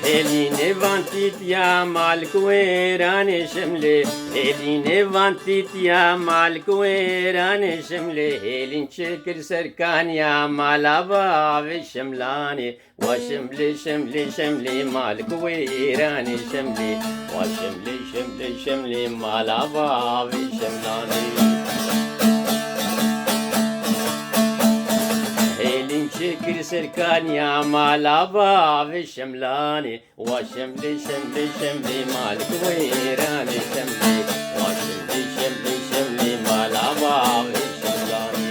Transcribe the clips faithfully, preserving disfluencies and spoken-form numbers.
Hêlînê van tîtiya mal ku wêranê Şemlê. Hêlînê van tîtiya mal ku wêranê Şemlê. Hêlîn çêkir serkaniya mala bavê Şemlanê. Wa Şemlê, Şemlê, Şemlê, mal ku wêranê Şemlê. Wa Şemlê, Şemlê, Şemlê, mala bavê Şemlanê. Hêlîn çêkir serkaniya mala bavê Şemlanê. Wa Şemlê, Şemlê, Şemlê, mal ku wêranê Şemlê. Wa Şemlê, Şemlê, Şemlê, mala bavê Şemlanê.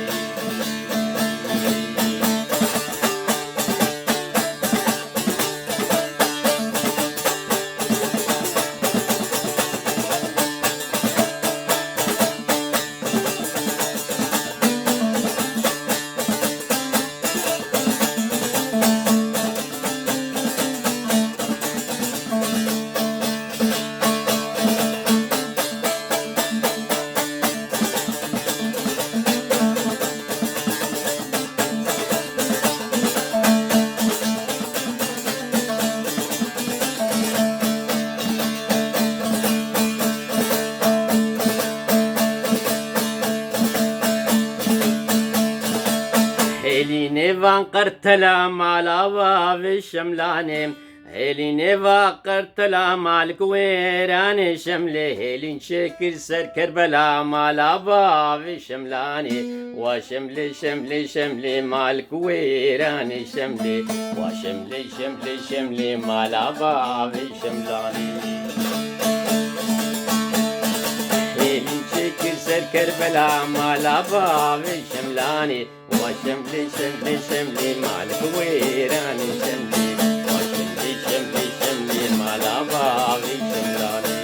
Hêlînê van qertela mala bavê Şemlanê. Hêlînê va qertela mal ku wêranê Şemlê. Hêlîn çêkir ser Kerbela mala bavê Şemlanê. Wa Şemlê, Şemlê, Şemlê, mal ku wêranê Şemlê. Wa Şemlê, Şemlê, Şemlê, mala bavê Şemlanê. Hêlîn çêkir ser Kerbela mala bavê Şemlanê. Wa Şemlê, Şemlê, Şemlê, mal ku wêranê Şemlê. Wa Şemlê, Şemlê, Şemlê, mala bavê Şemlanê.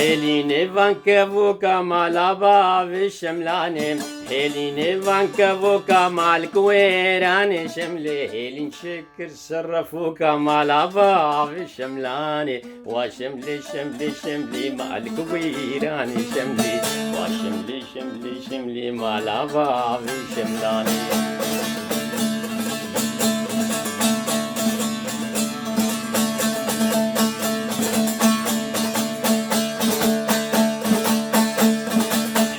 Hêlînê van kevoka mala bavê Şemlanê. Hêlînê van kevoka mal ku wêranê Şemlê. Hêlîn çêkir ser refoka mala bavê Şemlanê. Wa Şemlê, Şemlê, Şemlê, mal ku wêranê Şemlê. Wa Şemlê, Şemlê, Şemlê, mala bavê Şemlanê.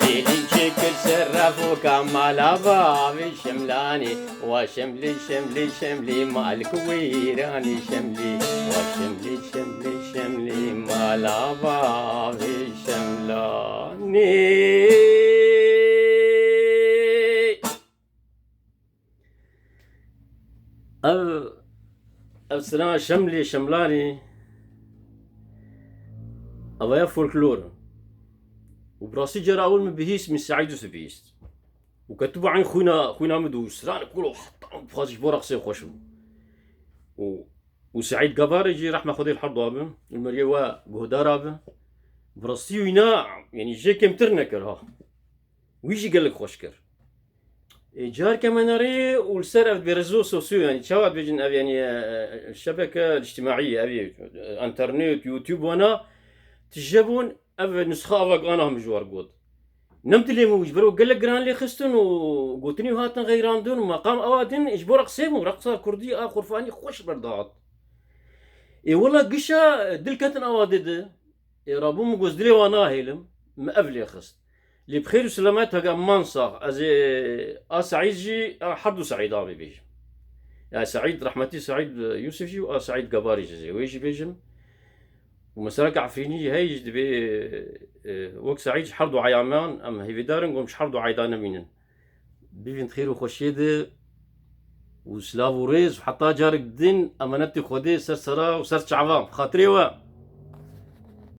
Hêlîn çêkir ser refoka mala bavê Şemlanê. Wa Şemlê, Şemlê, Şemlê, mal ku wêranê Şemlê. Wa Şemlê, Şemlê, Şemlê, mala bavê Şemlanê. Ev, ev sirana Şemlê, Şemlanê, ev ya folklor. Û bi rastî cara ewil min bihîst, min Seîd Yusuf bihîst. Û ketibû eyn xwîna, xwîna min dû, sirane kuro, heta min dixwazî ji bo reqsê xweş bû. Û, û Seîd Gavarê jî rehma Xwedê li her dua bin, û meriyê we guhdara bin. Bi rastî wîna, yanî jê kêmtir nekir ha. Wî jî gelek xweş kir. Ê, carke me nerê û li ser ev bi rezo sosyo, yanî çawa dibêjin ev, yanî, e, e, şebeke îctimaî, ev ê, e, enternet, YouTube wana, tije bûn, ev nusxa ava gana min ji war got. Nem dilê min wî ji ber gelek giran lê xistin û gotinî hatin xeyrandin û meqam ewa din ji bo reqsê bûn, reqsa kurdî a xurfanî xweş berdihat. Ê wela gişa dil ketin ewa didi. Ê rabû min got, dilê wan nahêlim, min ev lê xist. Lê bi xêr û selamet hege eman sax. Ez ê a Seîd jî, a her du Seîdan bibêjim. Ya Seîd, rehmetî Seîd Yusuf jî û a Seîd Gebarî jî, ez ê wê jî bêjim. Û mesela ki Efrînî jî heye jî dibê, e, wek Seîd ji her du eyaman em hêvîdar in, ku em ji her du eyda nemînin. Bivîn di xêr û xweşiyê de û silav û rêz û heta carek din emanetê Xwedê ser sera û ser çava, bi xatirê we.